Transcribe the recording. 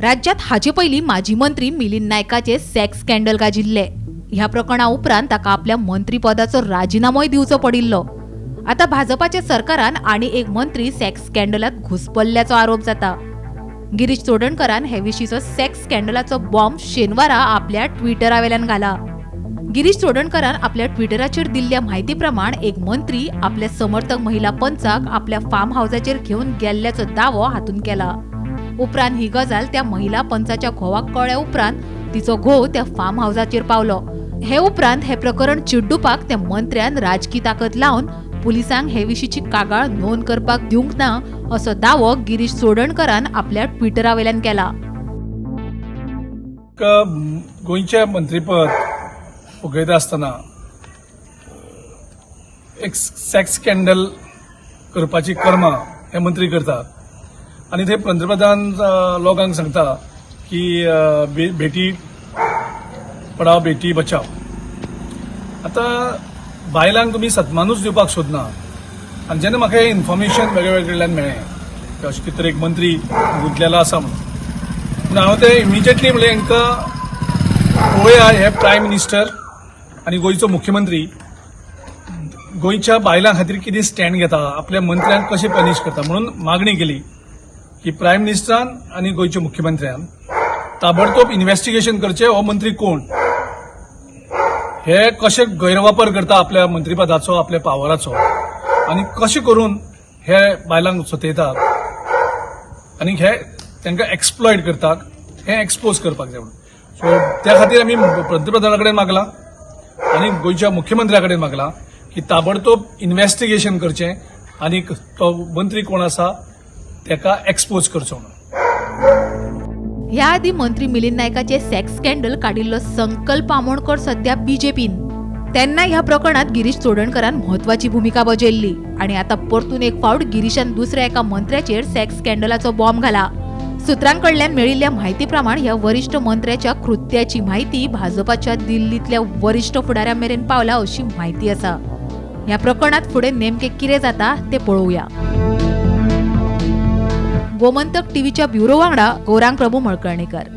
राज्यात हाचे पयलीं माजी मंत्री मिलिंद नायकाचे सेक्स स्कँडल गाजिल्ले. ह्या प्रकरणा उपरांत ताका आपल्या मंत्रीपदाचो राजिनामोय दिवचो पडिल्लो. आतां भाजपाच्या सरकारान आनी एक मंत्री सेक्स स्कँडलात घुसपल्ल्याचो आरोप जाता. गिरीश चोडणकरान हे विशींचो सेक्स स्कँडलाचो बॉम्ब शेनवारा आपल्या ट्विटरावेल्यान घाला. गिरीश चोडणकरान आपल्या ट्विटराचेर दिल्ल्या म्हायती प्रमाण एक मंत्री आपल्या समर्थक महिला पंचाक आपल्या फार्म हावजाचेर घेवन गेल्ल्याचो दावो हातून केला. उपरांत ही गजाल त्या महिला पंचाच्या घोवाक कळ्ळ्या उपरांत तिचो घोव त्या फार्म हावजाचेर पावलो. हे उपरांत हे प्रकरण चिड्डुपाक त्या मंत्र्यान राजकी ताकद लावन पुलिसांक हे विशींची कागाळ नोंद करपाक दिवंक ना असो दावो गिरीश चोडणकरान आपल्या ट्विटरावेल्यान केला. गोंयचें मंत्रीपद उगयता आसतना एक सेक्स स्कँडल करपाची कर्मां हे मंत्री करतात आनी ते पंतप्रधान लोकांक सांगता की बेटी पढाओ, बेटी बचाओ. आतां बायलांक तुमी सन्मानूच दिवपाक सोदना. आनी जेन्ना म्हाका हें इन्फॉर्मेशन वेगळे वेगळे मेळ्ळें की अशें कितें तरी एक मंत्री गुंतलेलो आसा म्हणून, पूण हांव तें इमिजिएटली म्हणलें, हांकां पळोवया, हे प्रायम मिनिस्टर आनी गोंयचो मुख्यमंत्री गोंयच्या बायलां खातीर कितें स्टँड घेता, आपल्या मंत्र्यांक कशें पनिश करता. म्हणून मागणी केली की प्रायम मिनिस्टरान आनी गोंयच्या मुख्यमंत्र्यान ताबडतोब इन्व्हेस्टिगेशन करचें, हो मंत्री कोण, हे कशे गैरवापर करता आपल्या मंत्रीपदाचो, आपल्या पावराचो आनी कशें करून हे बायलांक सतयतात आनी हे तांकां एक्सप्लॉयट करतात, हें एक्सपोज करपाक जाय म्हणून. सो त्या खातीर आमी पंतप्रधाना कडेन मागलां आनी गोंयच्या मुख्यमंत्र्या कडेन मागलां की ताबडतोब इन्व्हेस्टिगेशन करचें आनी तो मंत्री कोण आसा तेका एक्सपोज करचो म्हणून. ह्या आदीं मंत्री मिलिंद नायकाचे सेक्स स्कँडल काडिल्लो संकल्प आमोणकर सध्या बीजेपीन. तेन्ना ह्या प्रकरणात गिरीश चोडणकरान म्हत्वाची भुमिका बजयल्ली आनी आतां परतून एक फावट गिरीशान दुसऱ्या एका मंत्र्याचेर सेक्स स्कँडलाचो बॉम्ब घाला. सुत्रांकडल्यान मेळिल्ल्या म्हायती प्रमाण ह्या वरिश्ठ मंत्र्याच्या कृत्याची म्हायती भाजपाच्या दिल्लींतल्या वरिश्ठ फुडाऱ्यां मेरेन पावला अशी म्हायती आसा. ह्या प्रकरणात फुडें नेमकें कितें जाता तें पळोवया. गोमंतक टीव्हीच्या ब्युरो वांगडा गौरांग प्रभू मळकर्णेकर.